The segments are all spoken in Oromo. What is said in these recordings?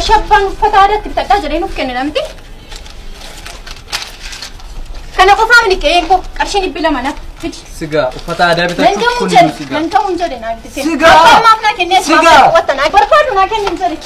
Qarshii abbaan uffata aadaatti bitadhaa jedhee nuuf kenne namti. Kana qofaa mini qe'een koo qarshiin 200 na fidi. Sigaa uffata aadaa bitachuuf kun nu sigaa. Nan ta'uun jedhe naa bitee. Sigaa. Abbaan maaf naa kennee Sigaa. Wanta naa barbaadu naa kenni hin jedhe.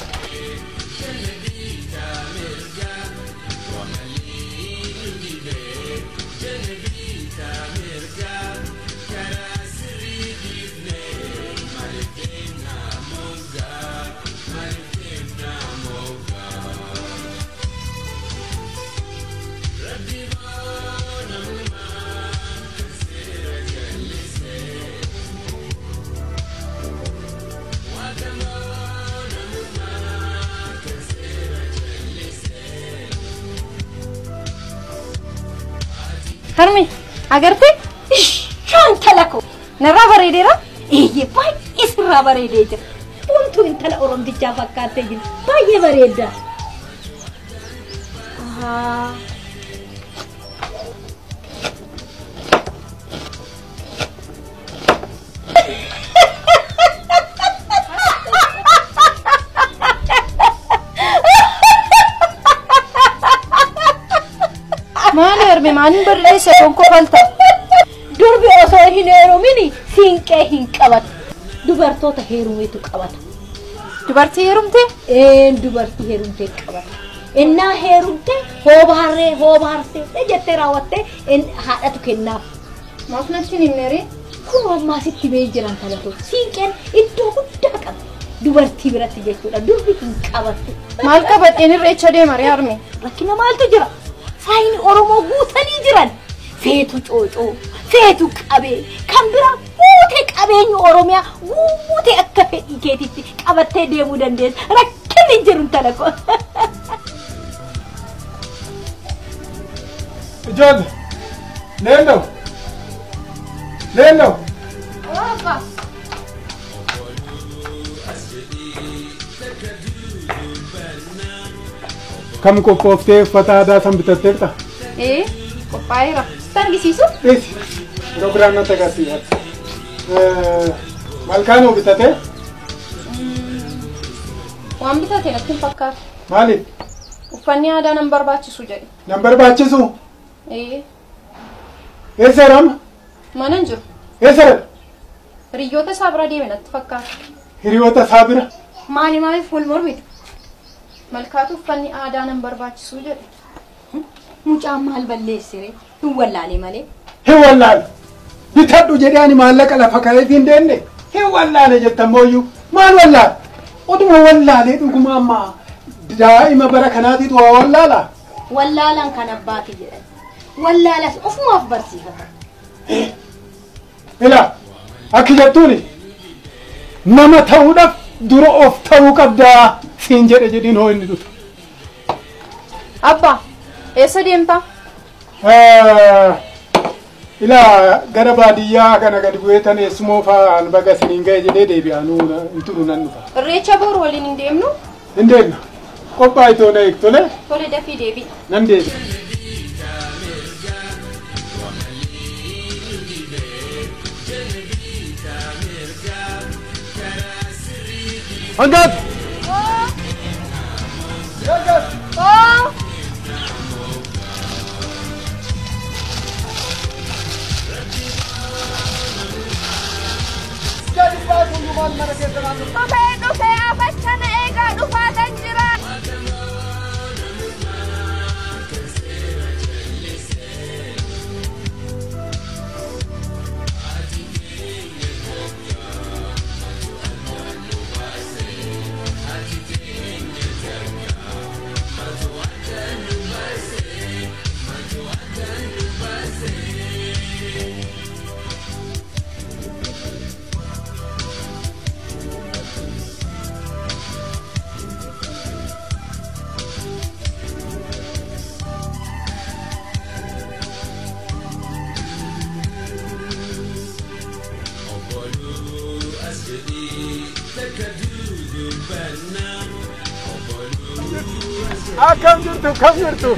Harmi, agartee? Intala koo. Narraa bareedeera? Eeyyee baay'ee sirraa bareedee jira. Wantu intala Oromtichaa fakkaattee jirti. Baay'ee bareedda. Maali harme maaliin barreessa konkoo falta? Durbi osoo hin heerumin siinqee hin qabatu. Dubartoota heerumeetu qabata. Dubartii heerumte? Een dubartii heerumtee qabata. Innaa heerumte hoobaarree hoobaarsee jettee raawwattee haadhatu kennaaf. Maaf natti hin himne? Kun ammaa sitti ba'ee jiran kanatu siinqeen iddoo guddaa qaba. Dubartii biratti jechuudha. Durbi hin qabattu. Maal qabadheen irreecha deema ree harme? Rakkina maaltu jira? Faayini Oromoo guutanii jiran. Feetu coocoo, feetu qabee, kan biraa guutee qabeenyi Oromiyaa guutee akka fedhii keetitti qabattee deemuu dandeessa. Rakkinni hin jiru intala koo. Ijoollee, leelloo, leelloo. Abbaa. Kam qophooftee uffata aadaa san bitatteerta? Ee, qophaa'eera. Sitti argisiisu? Dhiisi. Yeroo biraan natti agarsiifadha. Malkaanoo bitatee? Waan bitate natti hin fakkaatu. Maaliif? Uffanni aadaa nan barbaachisu jedhe. Nan barbaachisu? Ee. Eessa rama? Mana hin jiru. Eessa rama? Hiriyoota isaa bira deeme natti fakkaata. Hiriyoota isaa bira? Maali maaliif wal mormitu? Malkaatu uffanni aadaa nan barbaachisu jedhe. Mucaan maal balleessire? Hin wallaalee malee. Hin wallaale. Bitadhu jedhee ani maallaqa lafa ka'eef hin deemne. Hin wallaale jettan mooyyuu. Maal wallaale? Oduma wallaalee dhuguma amma daa'ima bara kanaatiitu waa wallaala. Wallaalaan kan abbaati jedhan. Wallaalas ofumaaf barsiifata. Ilaa akki jettuuni nama ta'uudhaaf dura of ta'uu qabdaa siin jedhe jedhiin hoo inni dhufu. Abbaa, eessa deemtaa? Ilaa gara baadiyyaa kana gadi bu'ee tan eessumoo fa'aa baga isiniin ga'e jedhee deebi'anuu hin turu nan dhufa. Irreecha boru waliin hin deemnu? Hin deemna. Qophaa'e tola eeg tole. Tole dafii deebi'i. Nan deebi'a. Hangat! Oh! Dhufee dhufee afachana eegaa dhufaatan jira. Akkam jirtu, akkam jirtu.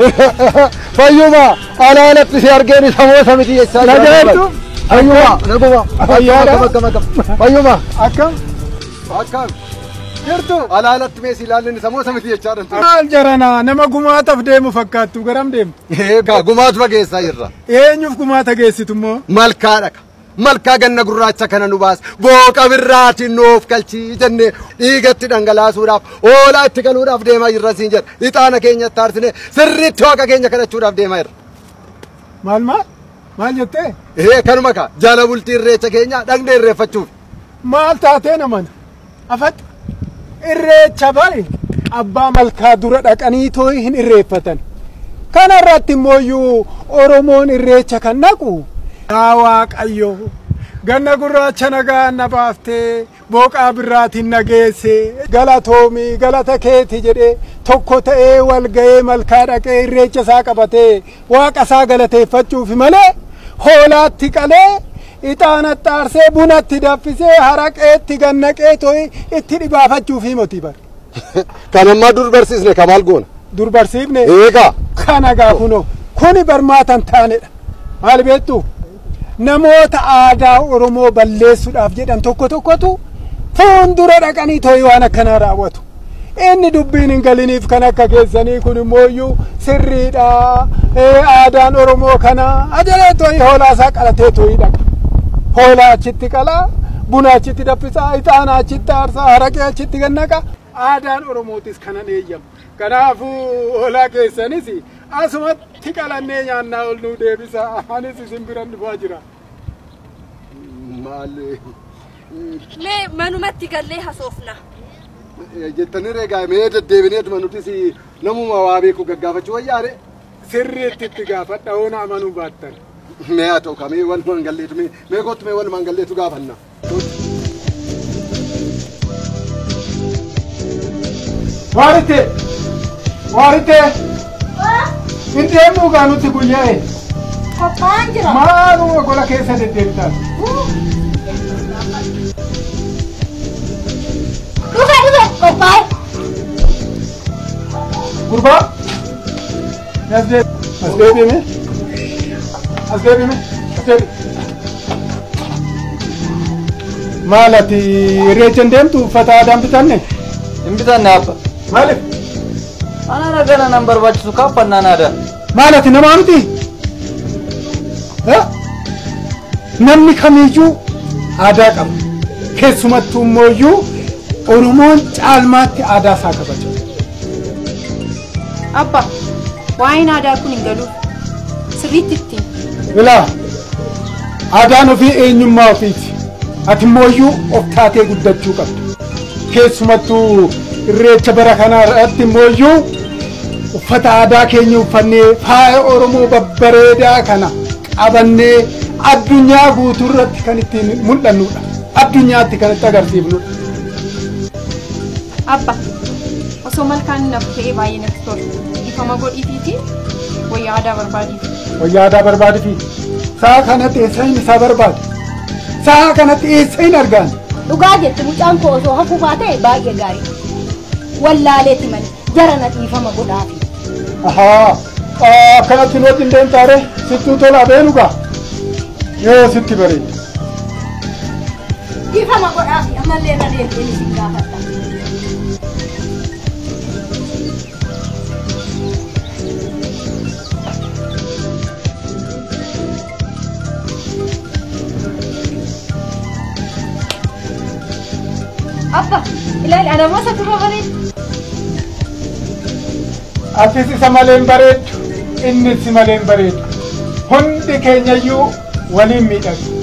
Fayyuma alaalatti si argeen samoota miti jechaa jira. Nagaa jirtu? Fayyuma, naguma. Fayyaadha? Akkam, akkam, akkam. Fayyuma. Akkam? Akkam. Jirtu alaalatti mee si ilaalleen samoosa miti jechaa dha. Maal jaranaa nama gumaataaf deemu fakkaattu garam deemtu? Egaa gumaatuma geessaa jirra. Eenyuuf gumaata geessitu immoo? Malkaa dhaqa. Malkaa ganna gurraacha kana nu baas. Booqa birraatiin nuuf galchii jennee dhiigatti dhangalaasuudhaaf hoolaa itti galuudhaaf deemaa jirra siin jedha. Ixaana keenyatti aarsine sirriitti waaqa keenya kadhachuudhaaf deemaa jirra. Maal maal? Maal jettee? Ee kanuma kaa jala bultii irreecha keenya dhaqnee irreeffachuuf. Maal taatee naman? Afat irreecha bari abbaa malkaa dura dhaqanii tooyi hin irreeffatan. Kana irratti immoo Oromoon irreecha kan naqu yaa Waaqayyo ganna gurraacha nagaa na baaftee booqaa birraatiin na geesse galatoomii galata keeti jedhee tokko ta'ee wal ga'ee malkaa dhaqee irreecha isaa qabatee waaqa isaa galateeffachuuf malee hoolaatti qalee ixaanatti aarsee bunatti danfisee haraqeetti gannaqee tooyi itti dhibaafachuuf himoti bar. Kan ammaa dur barsiisne kamaal goona? Dur barsiifne? Eegaa. Kana gaa kunoo kuni barmaatan taanedha. Maal beektu? Namoota aadaa Oromoo balleessuudhaaf jedhan tokko tokkotu fuuldura dhaqanii tooyi waan akkanaa raawwatu. Inni dubbiin hin galiniif kan akka keessanii kun immoo sirriidha. Aadaan Oromoo kana ajalee tooyi hoolaa isaa qalatee tooyi dhaqa. Hoolaa achitti qalaa, buna achitti danfisaa, ixaana achitti aarsaa, haraqee achitti gannaqa. Aadaan Oromootis kanan eeyyamu. Kanaafuu hoolaa keessanis asumatti qalannee nyaannaa ol nuu deebisa. Anis isin biran dhufaa jira. Maal? Mee manumatti gallee hasoofna. Jettanii reegaa mee deddeebineetuma nutis namuma waa beeku gaggaafachuu wayyaare. Sirriitti itti gaafadha hoona amanuu baattan. Mee haa ta'u kamee walumaan galleetu mee kottu mee walumaan galleetu gaafanna. Waarite! Waarite! Hin deemuu gaa nuti guyyaa'e. Qophaa'aan jira. Maaluma gola keessa deddeebitan. Dhufe dhufe qophaa'e. Gurbaa! As deebi'ime. As deebi'ime. As deebi'ime. Maal ati irreecha hin deemtu uffata aadaan bitanne? Hin bitanne abba. Maaliif? Anaan gana nan barbaachisu kaaffannaan aadaa. Maal ati namaa miti? Namni kamiyyuu aadaa qaba. Keessumattuu immoo Oromoon caalmaatti aadaa isaa kabaja. Abba, waa'een aadaa kun hin galuuf sirriitti ittiin. Ilaa, aadaan ofii eenyummaa ofiiti. Ati immoo of taatee guddachuu qabda. Keessumattuu irreecha bara kanaa irratti immoo uffata aadaa keenya uffannee faaya Oromoo babbareedaa kana qabannee addunyaa guutuu irratti kan ittiin mul'annudha. Addunyaatti kan itti agarsiifnudha. Abba, osoo malkaan naaf ta'ee baay'ee natti tola. Ifama godhiifiiti wayyaa aadaa barbaadiif. Wayyaa aadaa barbaadiifi. Sa'a kanatti eessa hin isaa barbaadu? Sa'a kanatti eessa hin argaan? Dhugaa jette mucaan koo osoo hafuu baate baay'ee gaarii. Wallaaleeti malee jara na dhiifama godhaafi. Ahaa, akkanatti nu wajjin deemtaare sittuu tolaa beenugaa? Yoo sitti bareeda. Dhiifama godhaafi ammallee irra deebi'een isin gaafadha. Abba, ilaali ana moo isa turre bareedu? Atis isa malee hin bareeddu, innis si malee hin bareedu. Hundi keenyayyuu waliin miidhagu.